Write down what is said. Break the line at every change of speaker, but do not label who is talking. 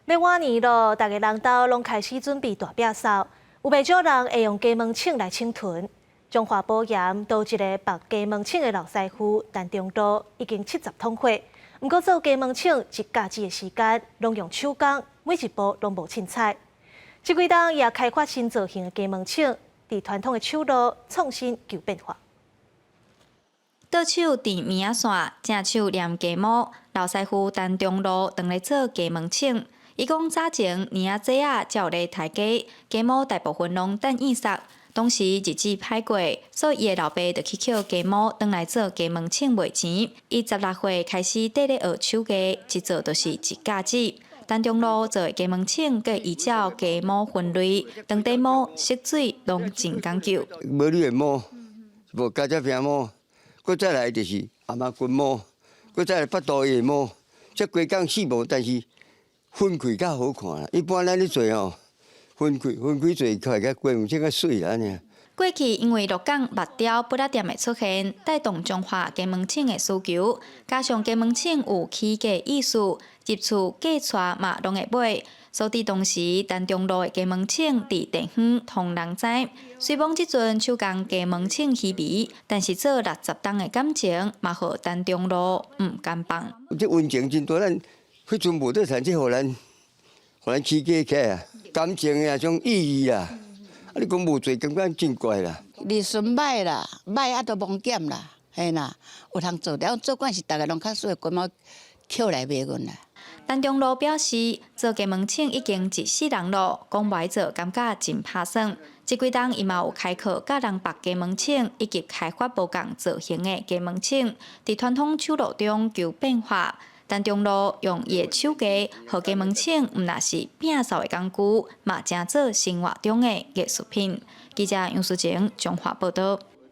欲倚年囉，逐家人兜攏開始準備大餅掃，有袂少人會用雞毛銃來清囤。彰化寶岩都有一个縛雞毛銃的老師傅陳中路已經70通歲，毋過做雞毛銃一甲子的時間，攏用手工，每一步攏無凊彩。這幾冬也開發新造型的雞毛銃，佇傳統的手路創新求變化。
倒手纏棉仔線，正手黏雞毛，老師傅陳中路當咧做雞毛銃。伊講早前年仔節仔才有咧刣雞，雞毛大部分攏等變捒。當時日子歹過，所以伊的老爸就去抾雞毛轉來做雞毛銃賣錢。伊16歲開始綴咧學手藝，一做就是一甲子。陳中路做的雞毛銃，閣依照雞毛分類，長短毛、色水攏真講究。
無你的毛，無加只平毛，閣再來就是阿媽骨毛，閣再來腹肚的毛，這規工四毛，但是分開較好看啦。一般咱咧做吼，分開分開做起來，較雞毛銃較媠啦按呢。
過去因為鹿港木雕砵仔店的出現，帶動彰化雞毛銃的需求，加上雞毛銃有起家意思，入厝嫁娶嘛攏會買，所以當時陳中路的雞毛銃佇地方通人知。雖罔這陣手工雞毛銃稀微，但是做60冬的感情，嘛予陳中路毋甘放。
這溫情真大，咱彼陣無得趁，這予咱予咱起家起來啊，感情的種意義啊。啊！你講無做，感覺真怪啦。
利潤歹啦，歹啊都無減啦，嘿啦，有通做了，做慣是逐个攏較水，雞毛抾來賣阮啦。
陳中路表示，做雞毛銃已經一世人囉，講袂做感覺真拍算。這幾冬伊嘛有開課教人縛雞毛銃，以及開發無仝造型的雞毛銃，佇傳統手路中求變化。陳中路用伊的手藝，予雞毛銃毋但是摒掃的工具，嘛成做生活中的藝術品。記者楊淑晴彰化報導。